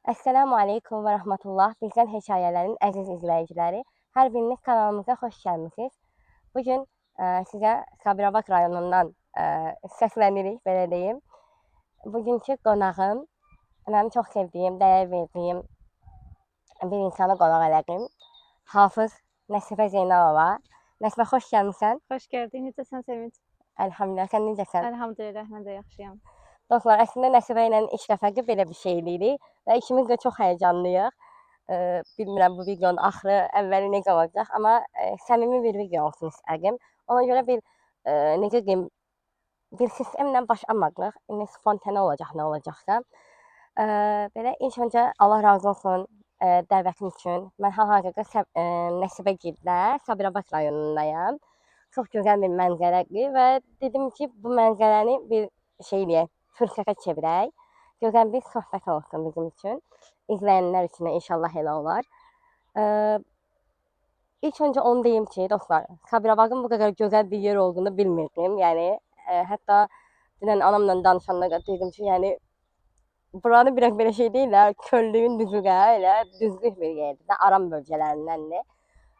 Əssalamu aleykum və rəhmətullah. Bizdən hekayələrin əziz izləyiciləri, hər biriniz kanalımıza xoş gəlmisiniz. Bu gün sizə Sabirabad rayonundan səslənirik, belə deyim. Bugünkü qonağım mənim çox sevdiyim, dəyər verdiyim bir insanı qonaq elədim. Hafız Nəsibə Zeynalova. Nəsibə, xoş gəlmisən. Xoş gördük. Necəsən, Sevinç? Elhamdülillah, sən necəsən? Elhamdülillah, mən də yaxşıyam. Dostlar, əslində Nəsibə ilə ilk dəfədir belə bir şey eləyirik və ikimiz də çox həyəcanlıyıq. Bilmirəm bu videonun axırı, əvvəli necə olacaq, amma səmimi bir video olsun istərdim. Ona görə bir necə deyim, bir sistemlə baş almadıq. İndi spontane olacaq, nə olacaqsa. Belə ilk öncə Allah razı olsun dəvətin üçün. Mən hal-hazırda Nəsibə Gildə, Sabirabad rayonundayam. Çox gözəl bir mənzərədir və dedim ki, bu mənzərəni bir şey eləyək, fürsətə çevirək. Gözəl bir söhbət olsun bizim üçün. İzləyənlər üçün də inşallah elə olar. İlk öncə onu deyim ki, dostlar, Sabirabadın bu qədər gözəl bir yer olduğunu bilmirdim. Yəni, hətta dünən anamla danışanda da dedim ki, yəni buranı biraz belə şey deyirlər, çöllüyün düzü də, elə düzlük bir yerdir də, aram bölgələrindəndir.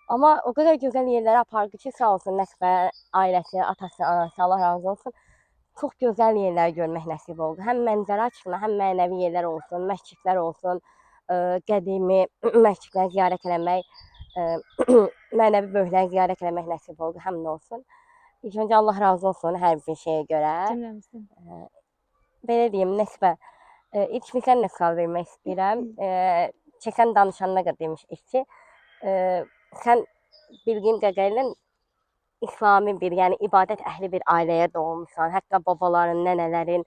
Amma o qədər gözəl yerlərə apardı ki, sağ olsun Nəsibə ailəsi, atası, anası, Allah razı olsun. Çox gözəl yerlər görmək nəsib oldu. Həm mənzərə açısından, həm mənəvi yerlər olsun, məscidlər olsun, qədimi məscidləri ziyarət eləmək, mənəvi böyükləri ziyarət eləmək nəsib oldu, həm də olsun. İlk öncə Allah razı olsun hər bir şeyə görə. Cümləmizdən. Belə deyim, Nəsibə, ilk bir sənlə sual vermək istəyirəm. Çəkən danışanda da demişdik ki, sən bildiyim qədərilə İslami bir, yəni ibadət əhli bir ailəyə doğulmusan. Hətta babaların, nənələrin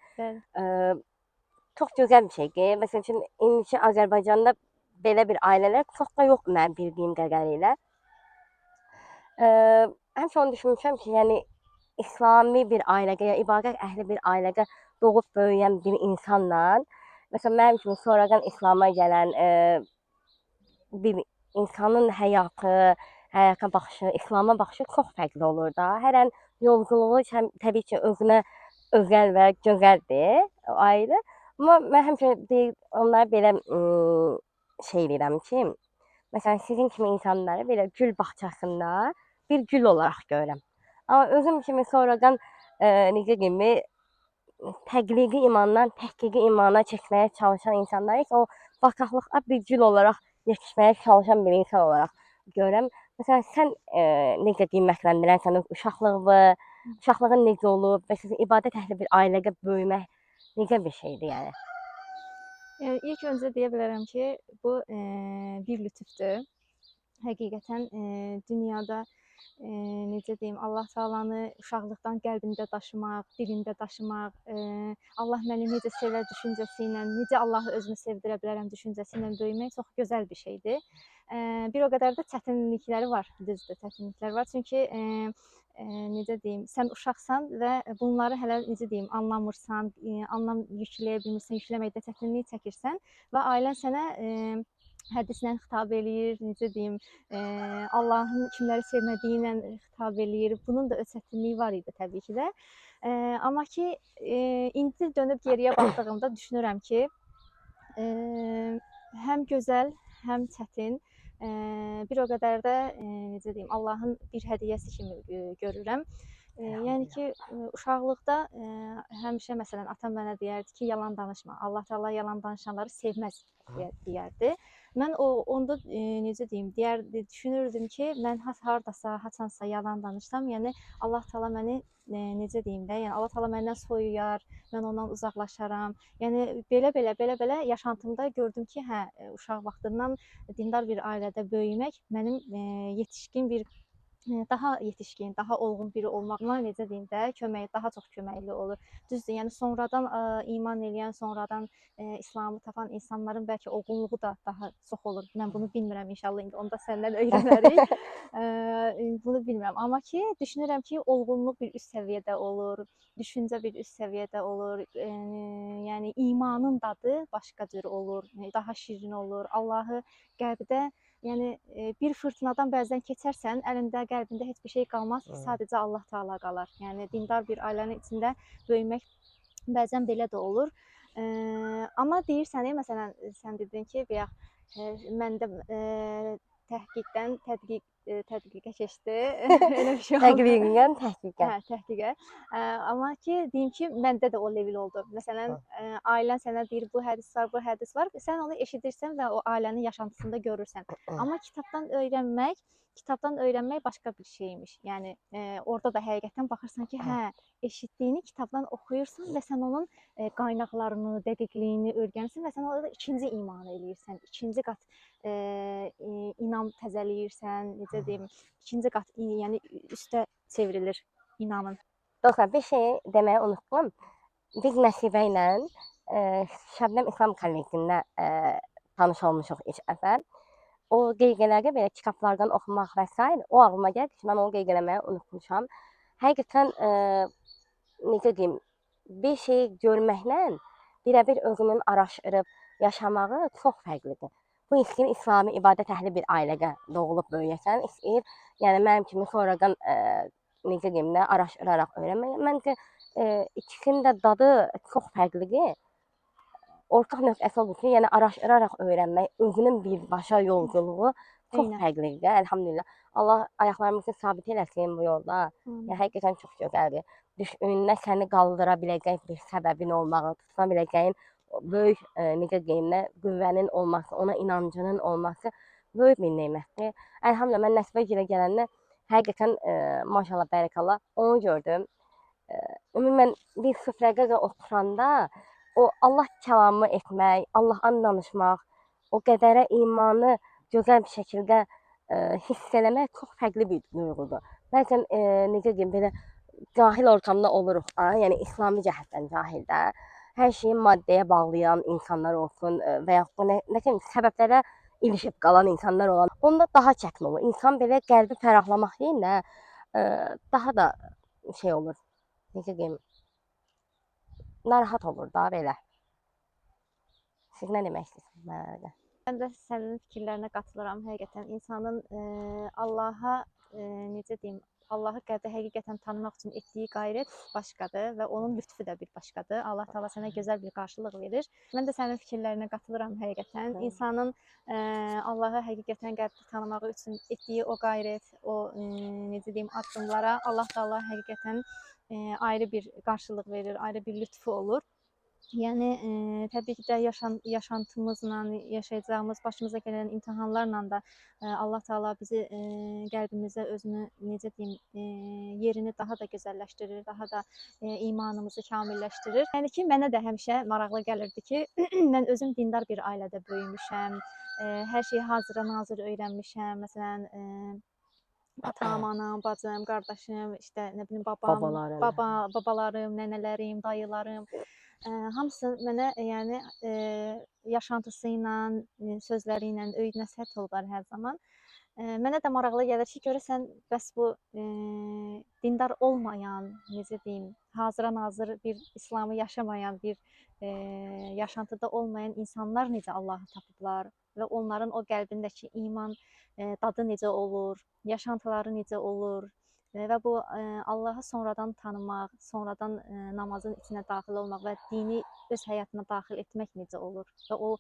çox gözəl bir şeydir. Məsəl üçün, indiki Azərbaycanda belə bir ailələr çox da yoxdur mənim bildiyim qədərilə. Həmişə onu düşünmüşəm ki, yəni İslami bir ailədə ya ibadət əhli bir ailədə doğub böyüyən bir insanla, məsələn, mənim kimi sonradan İslama gələn bir insanın həyatı, həyata baxışı, İslama baxışı çox fərqli olur da. Hər an yolculuğu həm təbii ki, özünə özəl və gözəldir, o ayrı. Amma mən həmişə deyir, onlara belə şey eləyirəm ki, məsələn, sizin kimi insanları belə gül bağçasında bir gül olaraq görürəm. Amma özüm kimi sonradan necə deyim, təqlidi imandan təhqiqi imana keçməyə çalışan insanları isə o bataqlıqda bir gül olaraq yetişməyə çalışan bir insan olaraq görürəm. Məsələn, sən necə qiymətləndirərsən öz uşaqlığını, uşaqlığın necə olub və sizin ibadət əhli bir ailədə böyümək necə bir şeydir yəni? Yəni, ilk öncə deyə bilərəm ki, bu bir lütfdür. Həqiqətən dünyada necə deyim, Allah Taalanı uşaqlıqdan qəlbində daşımaq, dilində daşımaq, Allah məni necə sevər düşüncəsi ilə, necə Allahı özümü sevdirə bilərəm düşüncəsi ilə böyümək çox gözəl bir şeydir. Bir o qədər də çətinlikləri var, düzdür, çətinliklər var. Çünki necə deyim, sən uşaqsan və bunları hələ necə deyim, anlamırsan, anlam yükləyə bilmirsən, yükləməkdə çətinlik çəkirsən və ailən sənə hədislə xitab eləyir, necə deyim, Allahın kimləri sevmədiyi ilə xitab eləyir. Bunun da öz çətinliyi var idi təbii ki də. Amma ki, indi dönüb geriyə baxdığımda düşünürəm ki, həm gözəl, həm çətin, bir o qədər də necə deyim, Allahın bir hədiyyəsi kimi görürəm. Yəni ki, uşaqlıqda həmişə məsələn atam mənə deyərdi ki, yalan danışma. Allah Taala yalan danışanları sevməz deyərdi. Mən onda necə deyim, deyərdi, düşünürdüm ki, mən hardasa, haçansa yalan danışsam, yəni Allah Taala məni necə deyim də, yəni Allah Taala məndən soyuyar, mən ondan uzaqlaşaram. Yəni belə-belə yaşantımda gördüm ki, hə, uşaq vaxtından dindar bir ailədə böyümək mənim yetişkin bir daha yetişkin, daha olğun biri olmağıma necə deyim də, kömək, daha çox köməkli olur. Düzdür, yəni sonradan iman eləyən, sonradan İslamı tapan insanların bəlkə olğunluğu da daha çox olur. Mən bunu bilmirəm, inşallah indi onu da səndən öyrənərik. Bunu bilmirəm. Amma ki, düşünürəm ki, olğunluq bir üst səviyyədə olur, düşüncə bir üst səviyyədə olur. Yəni imanın dadı başqa cür olur, daha şirin olur. Allahı qəlbdə, yəni bir fırtınadan bəzən keçərsən, əlində, qəlbində heç bir şey qalmaz, sadəcə Allah Taala qalar. Yəni dindar bir ailənin içində böyümək bəzən belə də olur. Amma deyirsən, məsələn, sən dedin ki, bayaq məndə təhqiqdən tədqiq tədqiqə keçdi. Elə bir şey oldu. Təqriqdən təhqiqə. Hə, təhqiqə. Amma ki, deyim ki, məndə də o level oldu. Məsələn, ailən sənə deyir, bu hədis var, bu hədis var. Sən onu eşidirsən və o ailənin yaşantısında görürsən. Amma kitabdan öyrənmək başqa bir şeymiş. Yəni orada da həqiqətən baxırsan ki, hə, eşitdiyini kitabdan oxuyursan və sən onun qaynaqlarını, dəqiqliyini öyrənirsən və sən orada ikinci iman eləyirsən, ikinci qat inam təzələyirsən, necə deyim, ikinci qat, yəni üstə çevrilir inamın. Dostlar, bir şey deməyi unutdum. Biz Nəsibə ilə Şəbnəm İslam Kollecində tanış olmuşuq ilk dəfə. O qeyqələri belə kitablardan oxumaq və sair, o ağlıma gəldi ki, mən onu qeyd eləməyi unutmuşam. Həqiqətən necə deyim, bir şeyi görməklə birəbir özünün araşdırıb yaşamağı çox fərqlidir. Bu istəyir İslami ibadət əhli bir ailədə doğulub böyüyəsən, istəyir, yəni mənim kimi sonradan necə deyim də, araşdıraraq öyrənmək. Məncə ikisinin də dadı çox fərqlidir. Ortaq nöqtəsi odur ki, yəni araşdıraraq öyrənmək, özünün birbaşa yolculuğu çox fərqlidir. Elhamdülillah. Allah ayaqlarımızı sabit eləsin bu yolda. Yəni həqiqətən çox gözəldir. Düşdüyündə səni qaldıra biləcək bir səbəbin olmağı, tutuna biləcəyin böyük necə deyim də, qüvvənin olması, ona inancının olması böyük bir nemətdir. Elhamdülillah, mən Nəsibə gilə gələndə həqiqətən maşallah, bərəkallah, onu gördüm. Ümumən bir süfrədə də oturanda o Allah kəlamı etmək, Allahdan danışmaq, o qədərə imanı gözəl bir şəkildə hiss eləmək çox fərqli bir duyğudur. Bəzən necə deyim, belə cahil ortamda oluruq, yəni İslami cəhətdən cahil də. Hər şeyi maddəyə bağlayan insanlar olsun və yaxud da nə bilim səbəblərə ilişib qalan insanlar olan, onda daha çətin olur. İnsan belə qəlbi fərahlamaq yerinə daha da şey olur. Necə deyim, narahat olur da belə. Siz nə demək istəyirsiniz mənə? Mən də sənin fikirlərinə qatılıram. Həqiqətən insanın Allaha necə deyim, Allahı qəlbdə həqiqətən tanımaq üçün etdiyi qayrət başqadır və onun lütfü də bir başqadır. Allah Taala sənə gözəl bir qarşılıq verir. Mən də sənin fikirlərinə qatılıram həqiqətən. İnsanın Allahı həqiqətən qəlbdə tanımağı üçün etdiyi o qayrət, o necə deyim, addımlara Allah Taala həqiqətən ayrı bir qarşılıq verir, ayrı bir lütfü olur. Yəni təbii ki də yaşantımızla, yaşayacağımız, başımıza gələn imtahanlarla da Allah Taala bizi qəlbimizə özünü necə deyim, yerini daha da gözəlləşdirir, daha da imanımızı kamilləşdirir. Yəni ki, mənə də həmişə maraqlı gəlirdi ki, mən özüm dindar bir ailədə böyümüşəm. Hər şeyi hazıra nazır öyrənmişəm. Məsələn, atam, anam, bacım, qardaşım, işte nə bilim babam, Babaların. Babalarım, nənələrim, dayılarım, hamısı mənə yəni yaşantısı ilə, sözləri ilə öyüd nəsihət olublar hər zaman. Mənə də maraqlı gəlir ki, görəsən bəs bu dindar olmayan, necə deyim, hazıra nazır bir İslamı yaşamayan bir yaşantıda olmayan insanlar necə Allahı tapıblar və onların o qəlbindəki iman dadı necə olur, yaşantıları necə olur və bu Allahı sonradan tanımaq, sonradan namazın içinə daxil olmaq və dini öz həyatına daxil etmək necə olur və o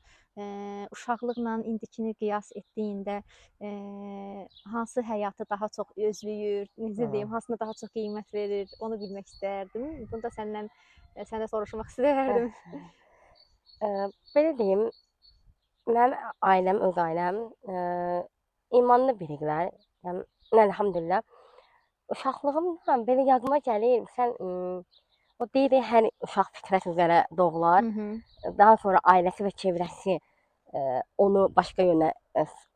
uşaqlıqla indikini qiyas etdiyində hansı həyatı daha çox özləyir, necə deyim, hansına daha çox qiymət verir, onu bilmək istərdim. Bunu da səndən səndə soruşmaq istərdim. Belə deyim, mənim ailəm, öz ailəm imanlı biridirlər. Yəni, elhamdülillah. Uşaqlığımdan belə yadıma gəlir, sən o deyir, hər uşaq fitrət üzrə doğular. Daha sonra ailəsi və çevrəsi onu başqa yönə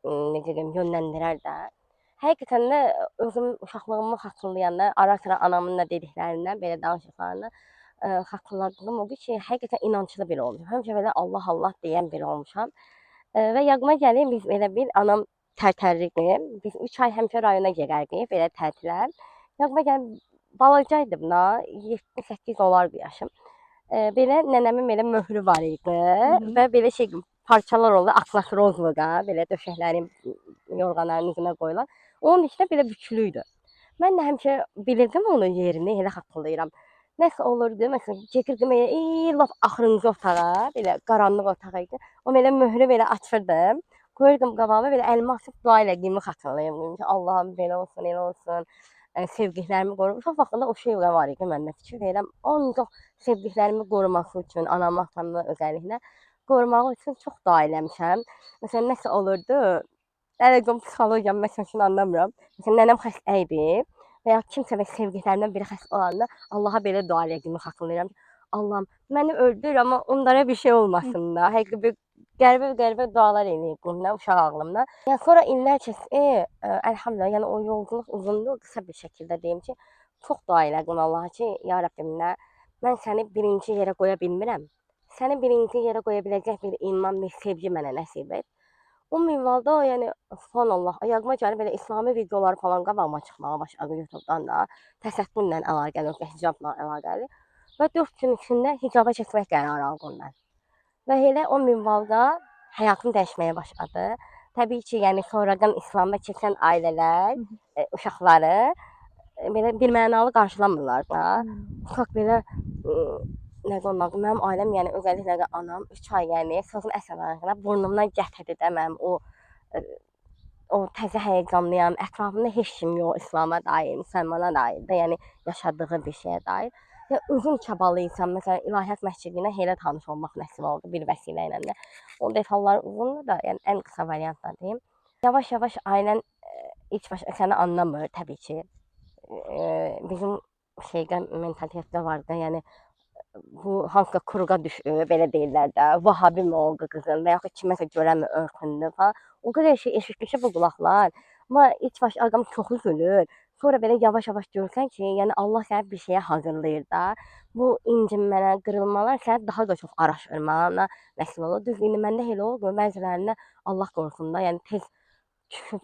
necə deyim, yönləndirər də. Həqiqətən də özüm uşaqlığımı xatırlayanda, ara-sıra anamın da dediklərindən, belə danışıqlarından xatırladığım odur ki, həqiqətən inanclı biri olmuşam. Həmişə belə Allah Allah deyən biri olmuşam. Və yadıma gəlir, biz belə bir anam Tərtərli idi. Biz 3 ay həmişə rayona gedərdik belə tətilə. Yadıma gəlir, balaca idim da, 7-8 olardı yaşım. Belə nənəmin belə möhrü var idi və belə şey parçalar oldu, atlas rozluda, belə döşəklərin, yorğanların üzünə qoyulan. Onun içində belə bükülü idi. Mən də həmişə bilirdim onun yerini, elə xatırlayıram. Nəsə olurdu, məsələn, gedirdim elə, lap axırıncı otağa, belə qaranlıq otağa idi. O belə möhrü belə açırdım. Qoyurdum qabağıma, belə əlimi açıb dua elədiyimi xatırlayıram. Ki, Allahım belə olsun, elə olsun. Sevdiklərimi qoru. Uşaq vaxtında o şey var idi məndə, fikir verirəm. Ancaq sevdiklərimi qoruması üçün, anamı, atamı özəlliklə qorumaq üçün çox dua eləmişəm. Məsələn, nəsə olurdu, hələ də psixologiyam məsəl üçün anlamıram. Məsələn, nənəm xəstə idi və ya kimsə və sevdiklərimdən biri xəstə olanda Allaha belə dua elədiyimi xatırlayıram. Allahım, məni öldür, amma onlara bir şey olmasın da. Həqiqi bir qəribə-qəribə dualar eləyirdim də uşaq ağlımda. Yəni sonra illər keçdi, əlhamdülillah, yəni o yolculuq uzundur, qısa bir şəkildə deyim ki, çox dua elədim Allaha ki, ya Rəbbim, nə, mən səni birinci yerə qoya bilmirəm. Səni birinci yerə qoya biləcək bir iman, bir sevgi mənə nəsib et. O minvalda, yəni subhanallah, ayağıma gəlib belə İslami videolar falan qabağıma çıxmağa başladı YouTube-dan da, təsəttürlə əlaqəli, hicabla əlaqəli. Və 4 gün içində hicaba keçmək qərarı aldım mən. Və elə o minvalda həyatım dəyişməyə başladı. Təbii ki, yəni sonradan İslama keçən ailələr uşaqları belə bir mənalı qarşılamırlar da. Uşaq belə nə adı, mənim ailəm, yəni özəlliklə də anam 3 ay, yəni sözün əsl mənasında burnumdan gətirdi də mənim o o təzə həyəcanlıyam, ətrafımda heç kim yox İslama dair, müsəlmana dair də, yəni yaşadığı bir şeyə dair. Ya özün çabalayırsan, məsələn, İlahiyyat məscidi ilə elə tanış olmaq nəsib oldu bir vəsilə ilə də. O detallar uzundur da, yəni ən qısa variantla deyim. Yavaş-yavaş ailən ilk başda səni anlamır təbii ki. Bizim şeydə mentalitetdə var da, yəni bu hansısa kurqa düşür, belə deyirlər də, Vahabi mi oldu qızın və yaxud kiməsə görə mi örtündü falan. O qədər şey eşitmişə bu qulaqlar. Amma ilk başda adam çox üzülür. Sonra belə yavaş-yavaş görürsən ki, yəni Allah səni bir şeyə hazırlayır da. Bu incinmələr, qırılmalar səni daha da çox araşdırmağına vəsilə olur. Düz indi məndə elə oldu. Bəzilərində Allah qorusun da, yəni tez düşüb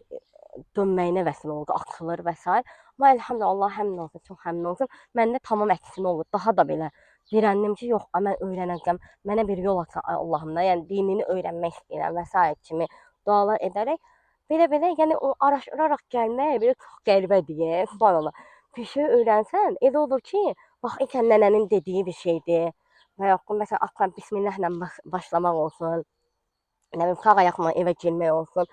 dönməyinə vəsilə oldu, açılır və sair. Amma əlhamdülillah, Allah həmd olsun, çox həmd olsun. Məndə tamam əksinə oldu. Daha da belə dirəndim ki, yox, mən öyrənəcəm. Mənə bir yol aç Allahım da. Yəni dinini öyrənmək istəyirəm və sair kimi dualar edərək belə-belə, yəni o araşdıraraq gəlmək belə çox qəribədir, subhanallah. Bir şey öyrənsən, elə olur ki, bax, ikən nənənin dediyi bir şeydir. Və yaxud məsələn, atıram bismillahla başlamaq olsun. Nə bilim, sağ ayaqla evə girmək olsun.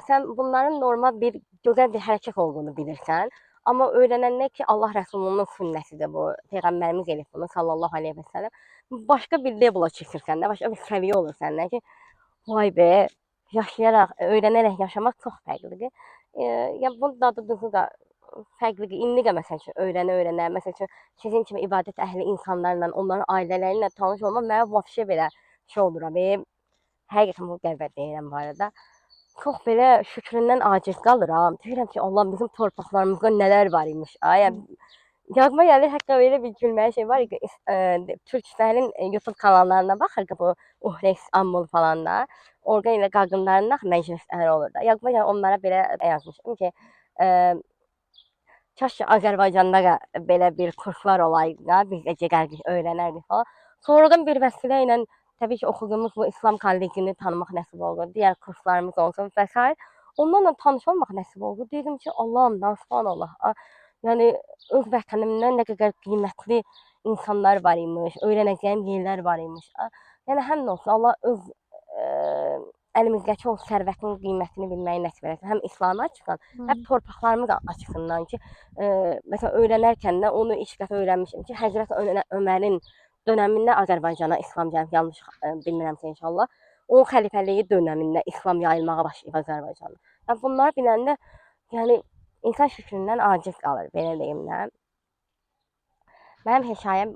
Sən bunların normal bir gözəl bir hərəkət olduğunu bilirsən. Amma öyrənəndə ki, Allah Rəsulunun sünnəsidir bu, Peyğəmbərimiz eləyib bunu sallallahu əleyhi və səlləm. Başqa bir level-a keçirsən də, başqa bir səviyyə olur səndə ki, vay be, yaşayaraq, öyrənərək yaşamaq çox fərqlidir. Yəni bunun dadı duzu da fərqlidir. İndi də məsəl üçün öyrənə-öyrənə, məsəl üçün sizin kimi ibadət əhli insanlarla, onların ailələri ilə tanış olmaq mənə vəbşə belə şey olur abi. Həqiqətən bu qəribə deyirəm bu arada. Çox belə şükründən aciz qalıram. Deyirəm ki, Allah bizim torpaqlarımızda nələr var imiş. Ay, yadıma gəlir, hətta belə bir gülməli şey var ki, türklərin YouTube kanallarına baxır bu Uhrex, Ammul falan da. Orada ilə qadınların axı məclisləri olur da. Yadıma gəlir, onlara belə yazmışdım ki, kaş ki Azərbaycanda da belə bir kurslar olaydı da, biz də gedərdik, öyrənərdik falan. Sonradan bir vəsilə ilə təbii ki, oxuduğumuz bu İslam kollecini tanımaq nəsib oldu, digər kurslarımız olsun və sair. Onlarla tanış olmaq nəsib oldu. Dedim ki, Allahım, subhanallah. Yəni öz vətənimdən nə qədər qiymətli insanlar var imiş, öyrənəcəyim yerlər var imiş. Yəni həmd olsun Allah öz əlimizdəki o sərvətin qiymətini bilməyi nəsib eləsin. Həm İslami açıdan, həm torpaqlarımız açısından ki, məsələn öyrənərkən də onu ilk dəfə öyrənmişim ki, Həzrət Ömərin dönəmində Azərbaycana İslam gəlib, yanlış bilmirəmsə inşallah. Onun xəlifəliyi dönəmində İslam yayılmağa başlayıb Azərbaycanda. Yəni bunları biləndə, yəni insan şükründən aciz qalır, belə deyim də. Mənim hekayəm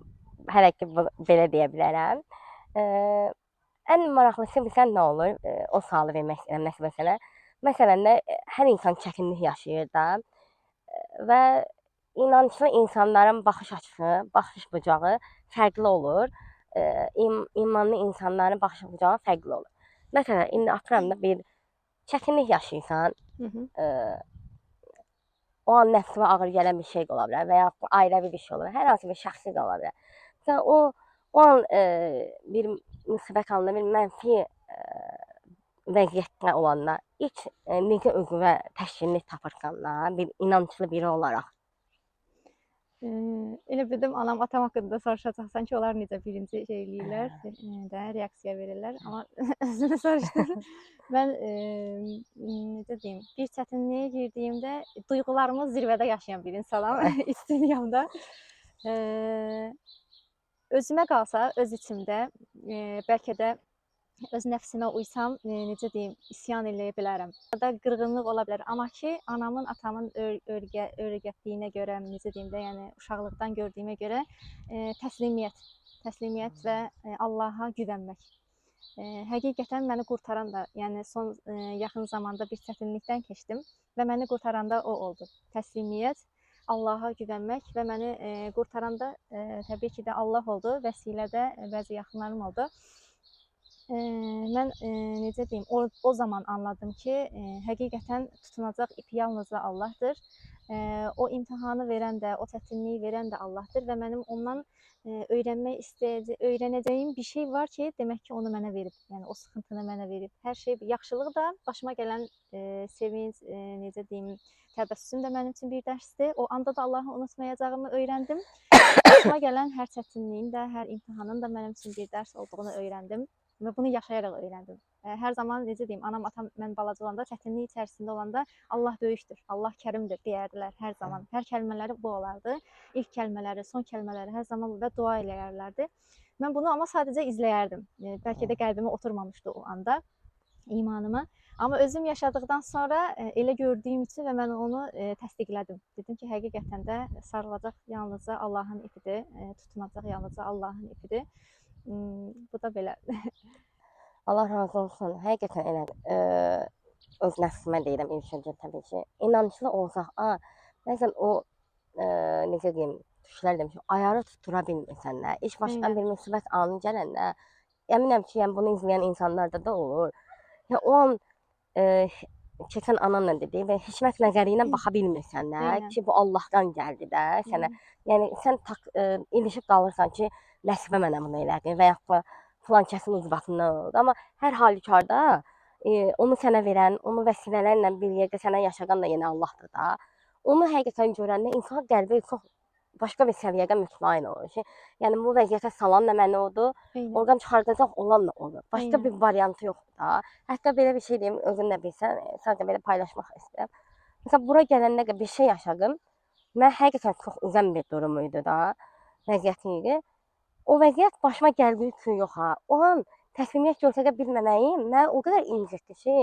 hələ ki belə deyə bilərəm. Ən maraqlısı bilsən nə olur? O sualı vermək istəyirəm Nəsibə sənə. Məsələn də hər insan çətinlik yaşayır da və inanclı insanların baxış açısı, baxış bucağı fərqli olur. İmanlı insanların baxış bucağı fərqli olur. Məsələn, indi atıram da bir çətinlik yaşayırsan, o an nəfsinə ağır gələn bir şey də ola bilər və ya ailəvi bir şey ola bilər, hər hansı bir şəxsi də ola bilər. Məsələn, o an bir müsibət anında, bir mənfi vəziyyətdə olanda ilk necə özünə təskinlik tapırsan da, bir inanclı biri olaraq? Elə bildim anam, atam haqqında soruşacaqsan ki, onlar necə birinci şey eləyirlər, də reaksiya verirlər, amma özünü soruşdun. Mən necə deyim, bir çətinliyə girdiyimdə duyğularımı zirvədə yaşayan bir insanam iç dünyamda. Özümə qalsa, öz içimdə, bəlkə də öz nəfsimə uysam, necə deyim, isyan eləyə bilərəm. Ya da qırğınlıq ola bilər. Amma ki, anamın, atamın öyrətdiyinə görə, necə deyim də, yəni uşaqlıqdan gördüyümə görə təslimiyyət, təslimiyyət və Allaha güvənmək. Həqiqətən məni qurtaran da, yəni son yaxın zamanda bir çətinlikdən keçdim və məni qurtaran da o oldu. Təslimiyyət, Allaha güvənmək və məni qurtaran da təbii ki də Allah oldu, vəsilə də bəzi yaxınlarım oldu. Mən necə deyim, o zaman anladım ki, həqiqətən tutunacaq ip yalnızca Allahdır. O imtahanı verən də, o çətinliyi verən də Allahdır və mənim ondan öyrənmək öyrənəcəyim bir şey var ki, demək ki, onu mənə verib. Yəni o sıxıntını mənə verib. Hər şey, yaxşılıq da, başıma gələn sevinc, necə deyim, təbəssüm də mənim üçün bir dərsdir. O anda da Allahı unutmayacağımı öyrəndim. Başıma gələn hər çətinliyin də, hər imtahanın da mənim üçün bir dərs olduğunu öyrəndim. Və bunu yaşayaraq öyrəndim. Hər zaman necə deyim, anam, atam mən balaca olanda, çətinlik içərisində olanda Allah böyükdür, Allah kərimdir deyərdilər hər zaman. Hər kəlmələri bu olardı. İlk kəlmələri, son kəlmələri hər zaman və dua eləyərlərdi. Mən bunu amma sadəcə izləyərdim. Bəlkə də qəlbimə oturmamışdı o anda, imanıma. Amma özüm yaşadıqdan sonra elə gördüyüm üçün və mən onu təsdiqlədim. Dedim ki, həqiqətən də sarılacaq yalnızca Allahın ipidir, tutunacaq yalnızca Allahın ipidir. Bu da belə. Allah razı olsun. Həqiqətən elə öz nəfsimə deyirəm ilk öncə təbii ki. İnanclı olsaq, bəzən o necə deyim, türklər demiş, ayarı tuttura bilmirsən də. İş başdan bir müsibət anı gələndə, əminəm ki, yəni bunu izləyən insanlarda da olur. Yəni o an keçən anamla dedi və hikmət nəzəri ilə baxa bilmirsən də ki, bu Allahdan gəldi də sənə. Yəni sən ilişib qalırsan ki, Nəsibə mənə bunu elədi və yaxud da filan kəsin ucbatından oldu. Amma hər halükarda onu sənə verən, onu vəsilələrlə bir yerdə sənə yaşadan da yenə Allahdır da. Onu həqiqətən görəndə insan qəlbi çox başqa bir səviyyədə mütmain olur ki, yəni bu vəziyyətə salan da məni odur, oradan çıxardacaq olan da odur. Başqa bir variantı yoxdur da. Hətta belə bir şey deyim, özün də bilsən, sadəcə belə paylaşmaq istəyirəm. Məsələn, bura gələndə də bir şey yaşadım. Mən həqiqətən çox üzən bir durum idi da, vəziyyəti idi. O vəziyyət başıma gəldiyi üçün yox ha. O an təslimiyyət göstərə bilməməyim mənə o qədər incitdi ki,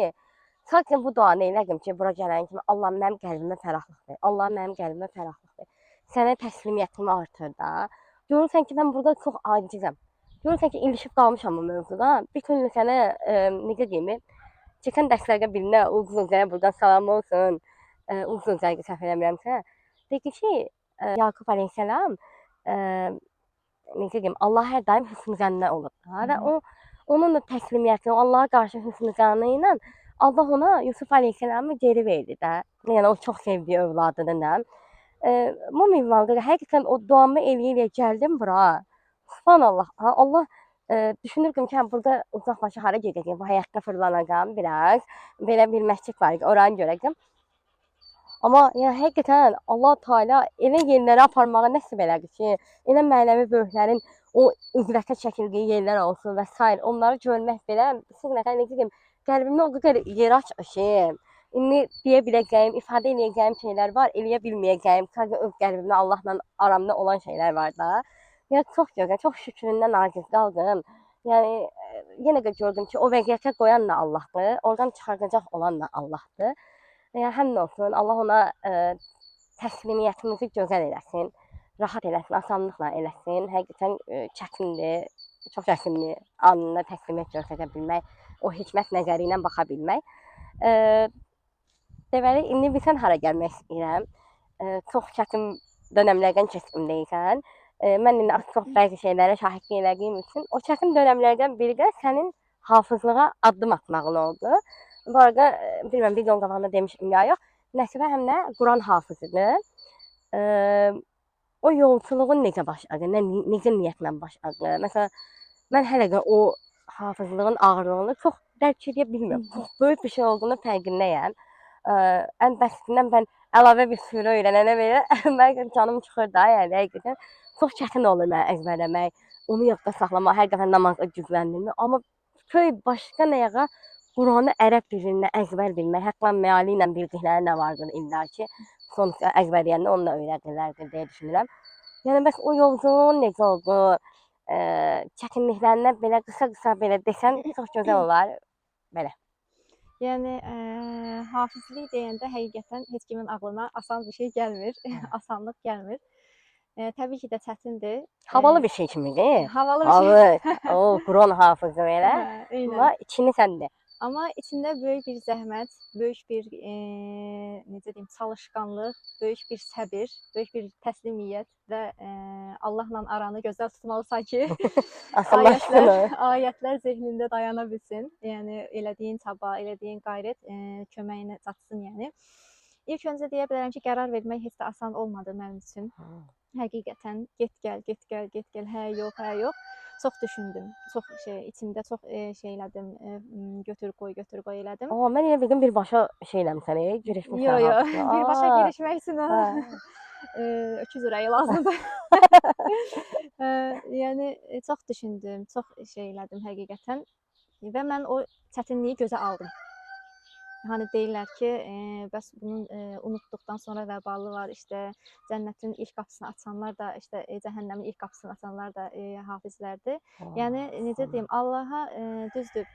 sadəcə bu duanı elədim ki, bura gələn kimi Allah mənim qəlbimə fərahlıq ver. Allah mənim qəlbimə fərahlıq ver. Sənə təslimiyyətimi artır da. Görürsən ki, mən burada çox acizəm. Görürsən ki, ilişib qalmışam bu mövzuda. Bir gün sənə necə deyim, keçən dərslərdə birinə Uğuz Özəyə buradan salam olsun. Uğuz Özəyə səhv eləmirəmsə, dedi ki, Yaqub əleyhissalam necə deyim, Allah hər daim hüsn zənnə olub da və onun da təslimiyyəti, Allaha qarşı hüsn zənnı ilə Allah ona Yusuf əleyhissalamı geri verdi də. Yəni o çox sevdiyi övladını da. Bu minvalda həqiqətən o duamı eləyə-eləyə gəldim bura. Subhanallah, Allah düşünürdüm ki, burada uzaq başı hara gedəcəm, bu həyatda fırlanacağam biraz. Belə bir məscid var idi, oranı görəcəm. Amma yəni həqiqətən Allah Teala elə yerlərə aparmağı nəsib elədi ki, elə mənəvi böyüklərin o üzvətə çəkildiyi yerlər olsun və sair, onları görmək belə, necə deyim, qəlbimdə o qədər yer açır ki, indi deyə biləcəyim, ifadə eləyəcəyim şeylər var, eləyə bilməyəcəyim, sadəcə öz qəlbimdə Allahla aramda olan şeylər var da. Yəni çox gözəl, çox şükründən aciz qaldım. Yəni yenə də gördüm ki, o vəziyyətə qoyan da Allahdır, oradan çıxardacaq olan da Allahdır. Yəni həmd olsun, Allah ona təslimiyyətimizi gözəl eləsin, rahat eləsin, asanlıqla eləsin. Həqiqətən çətindir, çox çətindir anında təslimiyyət göstərə bilmək, o hikmət nəzəri ilə baxa bilmək. Deməli, indi bir sən hara gəlmək istəyirəm? Çox çətin dönəmlərdən keçdim deyirsən. Mən indi az çox bəzi şeylərə şahidlik elədiyim üçün o çətin dönəmlərdən biri də sənin hafizlığa addım atmağın oldu. Bu arada, bilmirəm, videonun qabağında demişim ya yox, Nəsibə həm də Quran hafizıdır. O yolçuluğun necə başladı, necə niyyətlə başladı? Məsələn, mən hələ də o hafizlığın ağırlığını çox dərk edə bilmirəm. Çox böyük bir şey olduğunu fərqindəyəm. Ən bəsitindən mən əlavə bir surə öyrənənə belə mən canım çıxır da, yəni həqiqətən çox çətin olur mənə əzbərləmək, onu yadda saxlamaq, hər dəfə namazda gücləndirmək. Amma köy başqa nə yağa Quranı ərəb dilində əzbər bilmək, hətta məali ilə bildikləri nə vardır illa ki, sonuçta əzbərləyəndə onu da öyrədirlərdir deyə düşünürəm. Yəni bəs o yolculuğun necə oldu? Çətinliklərinə belə qısa-qısa belə desən çox gözəl olar. Belə. Yəni hafizlik deyəndə həqiqətən heç kimin ağlına asan bir şey gəlmir, asanlıq gəlmir. Təbii ki də çətindir. Havalı bir şey kimidir. Havalı bir şey. Havalı. O Quran hafızı belə. Hə, eynən. Amma içini sən de. Amma içində böyük bir zəhmət, böyük bir necə deyim, çalışqanlıq, böyük bir səbir, böyük bir təslimiyyət və Allahla aranı gözəl tutmalısan ki, Asanlaşsın. ayətlər zehnində dayana bilsin. Yəni elədiyin çaba, elədiyin qayrət köməyinə çatsın yəni. İlk öncə deyə bilərəm ki, qərar vermək heç də asan olmadı mənim üçün. Həqiqətən get gəl, get gəl, get gəl, hə yox, hə yox. Çox düşündüm. Çox şey içimdə çox şey elədim, götür qoy, götür qoy elədim. Aa, mən elə bildim birbaşa şey eləmisən, girişmisən. Yox, yox. Birbaşa girişmək üçün öküz ürəyi lazımdır. Yəni çox düşündüm, çox şey elədim həqiqətən və mən o çətinliyi gözə aldım. Hani deyirlər ki, bəs bunun unutduqdan sonra vəbalı var, işte cənnətin ilk qapısını açanlar da, işte cəhənnəmin ilk qapısını açanlar da hafizlərdir. Yəni necə deyim, Allaha düzdür.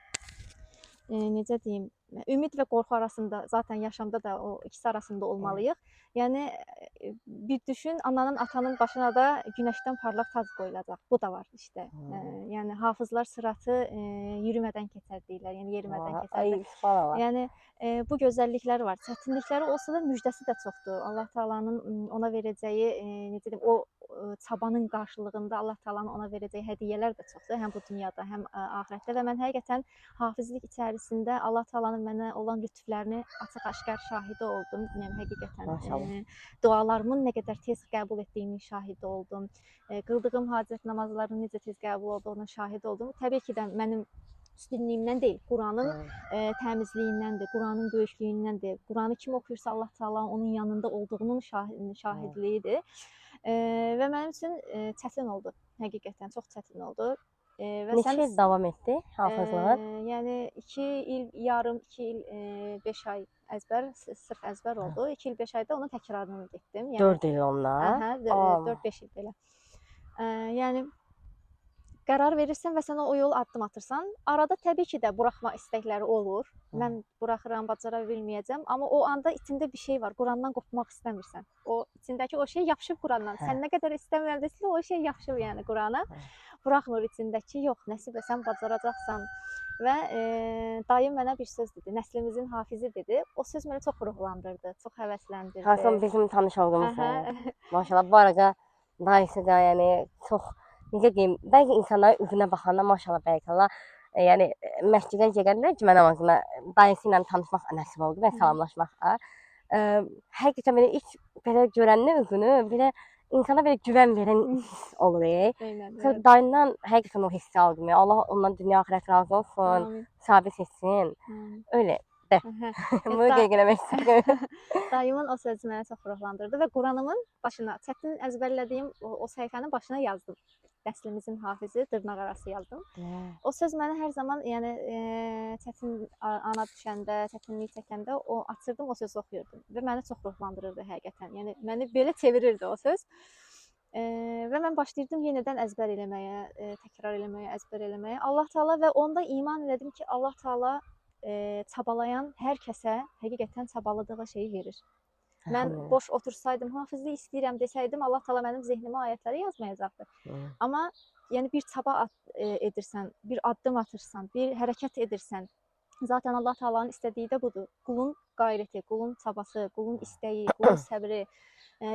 Necə deyim, ümid və qorxu arasında zaten yaşamda da o ikisi arasında olmalıyıq. Yəni bir düşün, ananın, atanın başına da günəşdən parlaq tac qoyulacaq. Bu da var işte. Yəni hafizlər sıratı yürümədən keçər deyirlər. Yəni yerimədən keçər. Ay, subhanallah. Yəni bu gözəlliklər var. Çətinlikləri olsa da müjdəsi də çoxdur. Allah Taala'nın ona verəcəyi, necə deyim, o çabanın qarşılığında Allah Taala'nın ona verəcəyi hədiyyələr də çoxdur. Həm bu dünyada, həm axirətdə və mən həqiqətən hafizlik içərisində Allah Taala'nın mənə olan lütflərini açıq-aşkar şahidi oldum. Yəni həqiqətən dualarımın nə qədər tez qəbul etdiyinin şahidi oldum. Qıldığım hacət namazlarının necə tez qəbul olduğunun şahidi oldum. Təbii ki də mənim üstünlüyümdən deyil, Quranın təmizliyindəndir, Quranın böyüklüyündəndir. Quranı kim oxuyursa Allah Taala onun yanında olduğunun şahidliyidir. Və mənim üçün çətin oldu. Həqiqətən çox çətin oldu. Və Neçə il davam etdi hafizlığın? Yəni 2 il yarım, 2 il 5 ay əzbər, sırf əzbər oldu. 2 il 5 ayda onun təkrarını getdim. Yəni 4 il ondan. Əhə, 4-5 il belə. Yəni qərar verirsən və sən o yol addım atırsan. Arada təbii ki də buraxma istəkləri olur. Mən buraxıram, bacara bilməyəcəm, amma o anda içində bir şey var. Qurandan qopmaq istəmirsən. O içindəki o şey yapışıb Qurandan. Sən nə qədər istəmirəm desən, o şey yapışıb yəni Qurana. Buraxmır içindəki, yox, Nəsibə sən bacaracaqsan. Və dayım mənə bir söz dedi. Nəslimizin hafizi dedi. O söz məni çox ruhlandırdı, çox həvəsləndirdi. Hasan bizim tanış olduğumuz. Maşallah, bu arada dayısı da yəni çox necə deyim, bəzi insanların üzünə baxanda maşallah bərəkallah, yəni məscidə gedəndə cümə namazına dayısı ilə tanışmaq nəsib oldu və salamlaşmaq. Həqiqətən belə ilk belə görəndə üzünü belə insana belə güvən verən hiss olur. Eynən. Evet. Dayından həqiqətən o hissi aldım. Allah ondan dünya axirət razı olsun, Amin. Sabit etsin. Amin. Öyle de. Bunu qeyd eləmək istəyirəm. Dayımın o sözü məni çox ruhlandırdı və Quranımın başına, çətin əzbərlədiyim o səhifənin başına yazdım. Nəslimizin hafizi, dırnaq arası yazdım. O söz məni hər zaman, yəni çətin ana düşəndə, çətinlik çəkəndə o açırdım, o sözü oxuyurdum və məni çox ruhlandırırdı həqiqətən. Yəni məni belə çevirirdi o söz. Və mən başlayırdım yenidən əzbər eləməyə, təkrar eləməyə, əzbər eləməyə. Allah Taala və onda iman elədim ki, Allah Taala çabalayan hər kəsə həqiqətən çabaladığı şeyi verir. Mən boş otursaydım, hafizlik istəyirəm desəydim, Allah Taala mənim zehnimə ayətləri yazmayacaqdı. Amma yəni bir çaba edirsən, bir addım atırsan, bir hərəkət edirsən. Zaten Allah Taala'nın istədiyi də budur. Qulun qayrəti, qulun çabası, qulun istəyi, qulun səbri,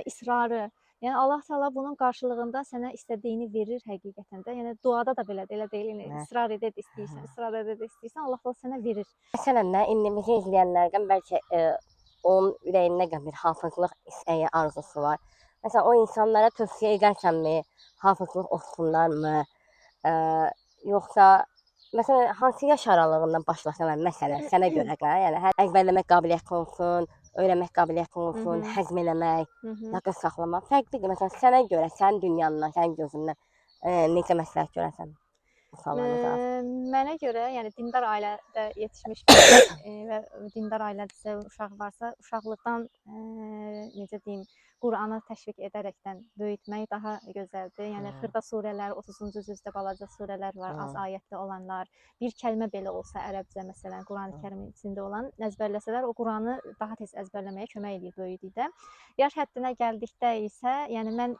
israrı. Yəni Allah Taala bunun qarşılığında sənə istədiyini verir həqiqətən də. Yəni duada da belədir, elə deyil. Yəni israr edə istəyirsən, israr edə istəyirsən, Allah Taala sənə verir. Məsələn, nə indi bizi izləyənlərdən bəlkə onun ürəyində bir hafizlıq istəyi, arzusu var. Məsələn, o insanlara tövsiyə edərsənmi, hafizlıq oxusunlarmı? Yoxsa məsələn, hansı yaş aralığından başlasalar, məsələn, sənə görə, yəni hər əzbərləmək qabiliyyəti olsun, Öyrənmək qabiliyyətin olsun, həzm eləmək, yadda saxlamaq fərqlidir. Məsələn, sənə görə, sənin dünyandan, sənin gözündən necə məsləhət görərsən bu suallarına cavab? Mənə görə, yəni dindar ailədə yetişmiş bir və dindar ailədə uşaq varsa, uşaqlıqdan necə deyim, Qurana təşviq edərəkdən böyütmək daha gözəldir. Yəni xırda surələr, 30-cu cüzdə balaca surələr var, az ayətli olanlar. Bir kəlmə belə olsa ərəbcə məsələn, Qurani-Kərimin içində olan əzbərləsələr, o Quranı daha tez əzbərləməyə kömək eləyir böyüdükdə. Yaş həddinə gəldikdə isə, yəni mən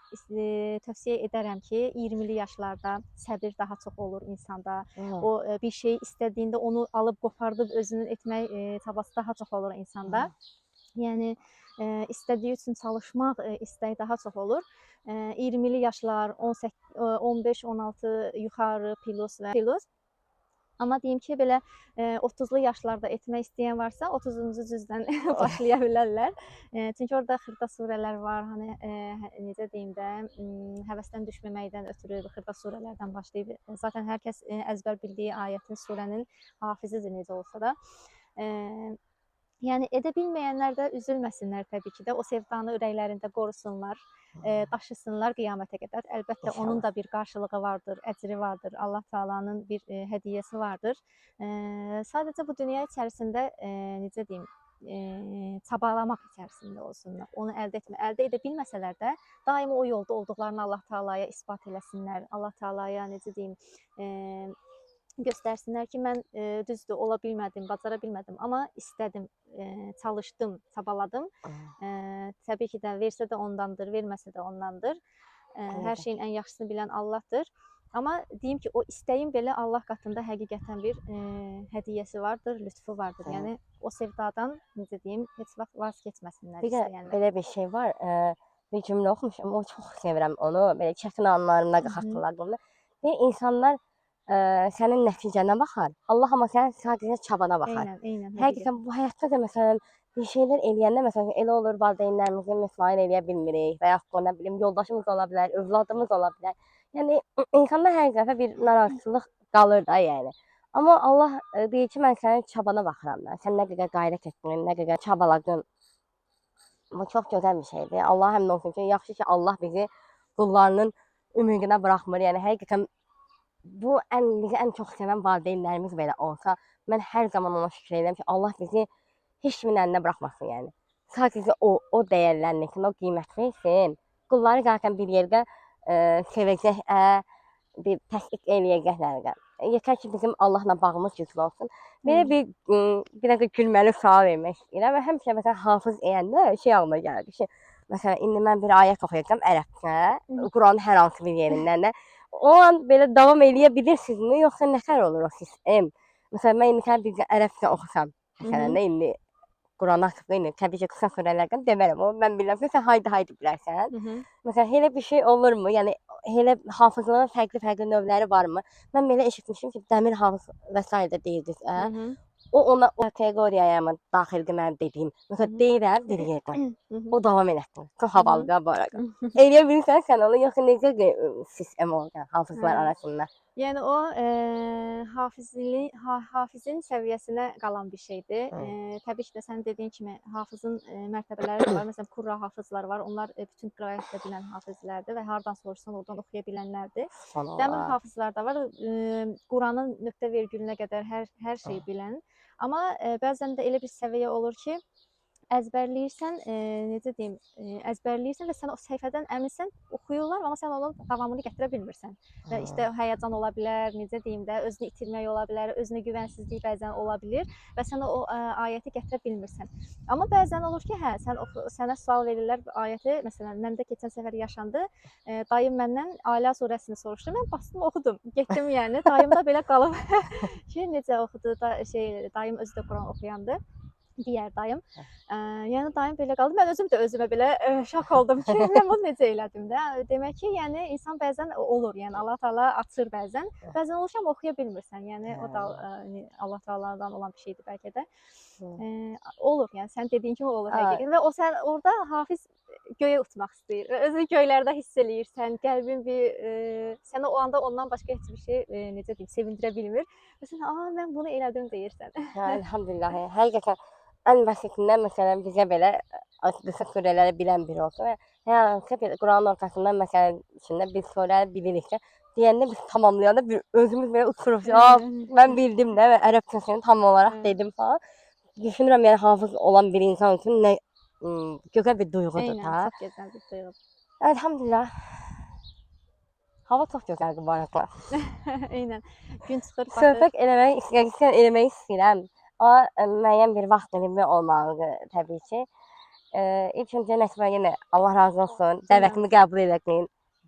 tövsiyə edərəm ki, 20-li yaşlarda səbir daha çox olur insanda. O bir şeyi istədiyində onu alıb qopardıb özünün etmək çabası daha çox olur insanda. Yəni istədiyi üçün çalışmaq istəyi daha çox olur. 20-li yaşlar, 18, 15, 16 yuxarı plus və plus. Amma deyim ki, belə 30-lu yaşlarda etmək istəyən varsa, 30-cu cüzdən başlaya bilərlər. Çünki orada xırda surələr var. Hani necə deyim də, həvəsdən düşməməkdən ötürü xırda surələrdən başlayıb. Zaten hər kəs əzbər bildiyi ayətin, surənin hafizidir necə olsa da. Yəni edə bilməyənlər də üzülməsinlər təbii ki də. O sevdanı ürəklərində qorusunlar, daşısınlar qiyamətə qədər. Əlbəttə İnşallah. Onun da bir qarşılığı vardır, əcri vardır. Allah Taala'nın bir hədiyyəsi vardır. Sadəcə bu dünya içərisində necə deyim, çabalamaq içərisində olsunlar. Onu əldə edə bilməsələr də daima o yolda olduqlarını Allah Taala'ya isbat eləsinlər. Allah Taala'ya necə deyim, göstərsinlər ki, mən düzdür, ola bilmədim, bacara bilmədim, amma istədim, çalışdım, çabaladım. Təbii ki də versə də ondandır, verməsə də ondandır. Hər şeyin ən yaxşısını bilən Allahdır. Amma deyim ki, o istəyin belə Allah qatında həqiqətən bir hədiyyəsi vardır, lütfu vardır. Yəni o sevdadan necə deyim, heç vaxt vaz keçməsinlər Bir də istəyənlər. belə bir şey var. Bir cümlə oxumuşam, o çox sevirəm onu. Belə çətin anlarımda xatırladım. Deyir, insanlar sənin nəticənə baxar. Allah amma sənin sadəcə çabana baxar. Eynən, Həqiqətən bu həyatda da məsələn bir şeylər eləyəndə məsələn elə olur valideynlərimizi müsait eləyə bilmirik və yaxud da nə bilim yoldaşımız ola bilər, övladımız ola bilər. Yəni insanda hər dəfə bir narazılıq qalır da yəni. Amma Allah deyir ki, mən sənin çabana baxıram da. Sən nə qədər qayrət etdin, nə qədər çabaladın. Bu çox gözəl bir şeydir. Allah həmd olsun ki, yaxşı ki Allah bizi qullarının ümidinə buraxmır. Yəni həqiqətən bu bizi ən çox sevən valideynlərimiz belə olsa, mən hər zaman ona şükür edirəm ki, Allah bizi heç kimin əlinə buraxmasın yəni. Sadəcə o dəyərlənsin, o qiymət versin. Qulları zaten bir yerdə sevəcək, bir təsdiq eləyəcəklər də. Yetər ki, bizim Allahla bağımız güclü olsun. Belə bir dəqiqə gülməli sual vermək istəyirəm və həmişə məsələn hafız deyəndə şey ağlıma gəldi ki, məsələn indi mən bir ayət oxuyacağam ərəbcə, Quranın hər hansı bir yerindən də. O an belə davam eləyə bilirsinizmi, yoxsa nətər olur o sistem? Məsələn mən indi sənə bir ərəbcə oxusam, məsələn də indi Quranı açıb indi təbii ki, qısa surələrdən demərəm. O mən bilirəm ki, sən haydi bilərsən. Məsələn, elə bir şey olurmu? Yəni elə hafızlığın fərqli-fərqli növləri varmı? Mən belə eşitmişim ki, dəmir hafız və sairə də deyirdiniz. O ona o kateqoriyaya mı daxildir mənim dediyim? Məsələn, deyirəm bir yerdən. O davam elətdir. Çox havalıdır bu arada. Eləyə bilirsən sən onu, yoxsa necə sistem olacaq hafızlar arasında? Yəni o hafizin səviyyəsinə qalan bir şeydir. Təbii ki də sən dediyin kimi hafizin mərtəbələri də var. Məsələn, Qurra hafizlər var. Onlar bütün qiraət də bilən hafizlərdir və hardan soruşsan oradan oxuya bilənlərdir. Dəmir hafizlər də var. Quranın nöqtə vergülünə qədər hər şeyi bilən. Amma bəzən də elə bir səviyyə olur ki, əzbərləyirsən, necə deyim, əzbərləyirsən və sən o səhifədən əminsən, oxuyurlar, amma sən onun davamını gətirə bilmirsən. Və işte həyəcan ola bilər, necə deyim də, özünü itirmək ola bilər, özünə güvənsizlik bəzən ola bilər və sən o ayəti gətirə bilmirsən. Amma bəzən olur ki, hə, sən oxu, sənə sual verirlər bu ayəti, məsələn, məndə keçən səfər yaşandı. Dayım məndən Alə surəsini soruşdu. Mən bastım, oxudum. Getdim yəni. Dayım da belə qalıb ki, necə oxudu da dayım özü də Quran oxuyandı. Digər dayım. Yəni dayım belə qaldı. Mən özüm də özümə belə şok oldum ki, mən bunu necə elədim də. Demək ki, yəni insan bəzən olur. Yəni Allah Taala açır bəzən. Bəzən olur ki, amma oxuya bilmirsən. Yəni o da Allah Taala'dan olan bir şeydir bəlkə də. Olur. Yəni sən dediyin kimi olur həqiqətən. Və o sən orada hafiz göyə uçmaq istəyir. Və özünü göylərdə hiss eləyirsən. Qəlbin bir sənə o anda ondan başqa heç bir şey necə deyim, sevindirə bilmir. Və sən, "Aa, mən bunu elədim" deyirsən. Hə, elhamdülillah. Həqiqətən Ən bəsitindən məsələn bizə belə qısa surələri bilən biri olsun və hər hansısa bir Quranın ortasından məsələn içində bir surə biliriksə, deyəndə biz tamamlayanda bir özümüz belə uçuruq. Ya mən bildim də və ərəbcəsini tam olaraq dedim falan. Düşünürəm yəni hafız olan bir insan üçün nə gözəl bir duyğudur Eynən, da. çox gözəl bir duyğudur. Elhamdülillah. Hava çox gözəldir bu arada. Eynən. Gün çıxır, batır. Söhbət eləmək istəyirəm, eləmək istəyirəm. Amma müəyyən bir vaxt dilimi olmalıdır təbii ki. İlk öncə Nəsibə yenə Allah razı olsun. Dəvətimi qəbul elədin.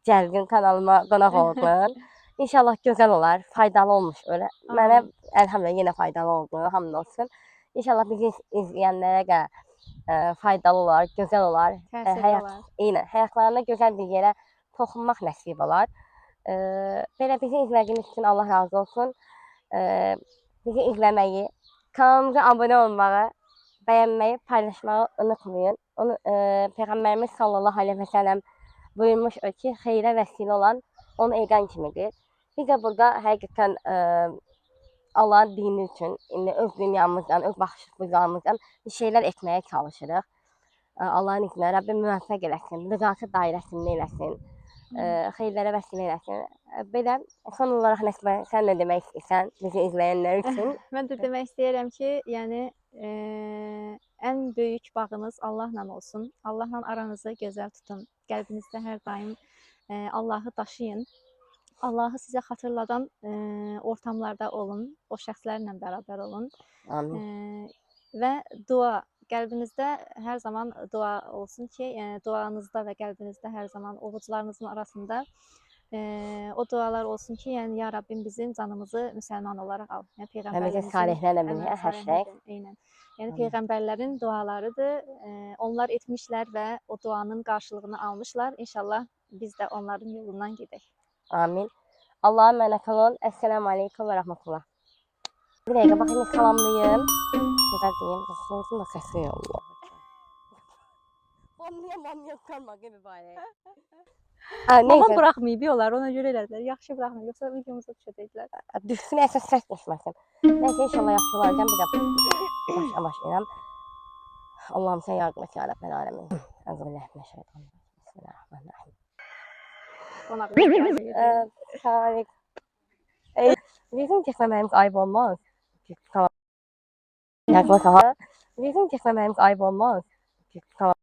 Gəldin kanalıma qonaq oldun. İnşallah gözəl olar, faydalı olmuş öyle. Mənə Amin. əlhamdülillah yenə faydalı oldu, hamd olsun. İnşallah bizi izləyənlərə də faydalı olar, gözəl olar. Təsirli Həyat, olar. eynən, həyatlarında gözəl bir yerə toxunmaq nəsib olar. Belə bizi izlədiyiniz üçün Allah razı olsun. Bizi izləməyi, kanalımıza abunə olmağı, bəyənməyi, paylaşmağı unutmayın. Onu Peyğəmbərimiz sallallahu əleyhi və səlləm buyurmuş ki, xeyrə vəsilə olan onu edən kimidir. Biz də burada həqiqətən Allahın dini üçün, indi öz dünyamızdan, öz baxış bucağımızdan bir şeylər etməyə çalışırıq. Allahın izni ilə Rəbbim müvəffəq eləsin, rızası dairəsində eləsin, xeyirlərə vəsilə eləsin. Belə son olaraq Nəsibə, sən nə demək istəyirsən bizi izləyənlər üçün? Mən də demək istəyirəm ki, yəni ən böyük bağınız Allahla olsun. Allahla aranızı gözəl tutun. Qəlbinizdə hər daim Allahı daşıyın. Allahı sizə xatırladan ortamlarda olun, o şəxslərlə bərabər olun. Amin. Və dua, qəlbinizdə hər zaman dua olsun ki, yəni duanızda və qəlbinizdə hər zaman ovucularınızın arasında o dualar olsun ki, yəni ya Rabbim bizim canımızı müsəlman olaraq al. Yəni Və bizi peyğəmbərlərimizin salihlərlə əməl birlikdə salihlərlə, həşrək. eynən. Yəni Amin. peyğəmbərlərin dualarıdır. Onlar etmişlər və o duanın qarşılığını almışlar. İnşallah biz də onların yolundan gedək. Amin. Allah'a emanet olun. Esselamu aleyküm ve rahmetullah. Bir dakika bakayım salamlayayım. Güzel diyeyim. Xoruzun da sesi ya Allah. Bamya bamya karma gibi bari. Ha, Mamam neyse. buraxmayıb onlar, ona görə elədilər. Yaxşı buraxmayıb, yoxsa videomuza düşəcəkdilər. Düşsün əsas səs düşməsin. Neyse inşallah yaxşı olar. Bir də başa başlayıram. Allah'ım sen yardım et ya Rabbel alemin. Euzubillahimineşşeytanirracim. Bismillahirrahmanirrahim. Qonaqlar gəldi. Tarık. Bizim çekmememiz ayıp olmaz. Tamam. Yaklaşık. Bizim çekmememiz ayıp olmaz. Tamam.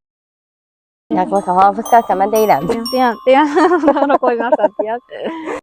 Yaklaşık. Hafız sensen ben değilim. Dayan, dayan. Ona qoymazsan, dayan.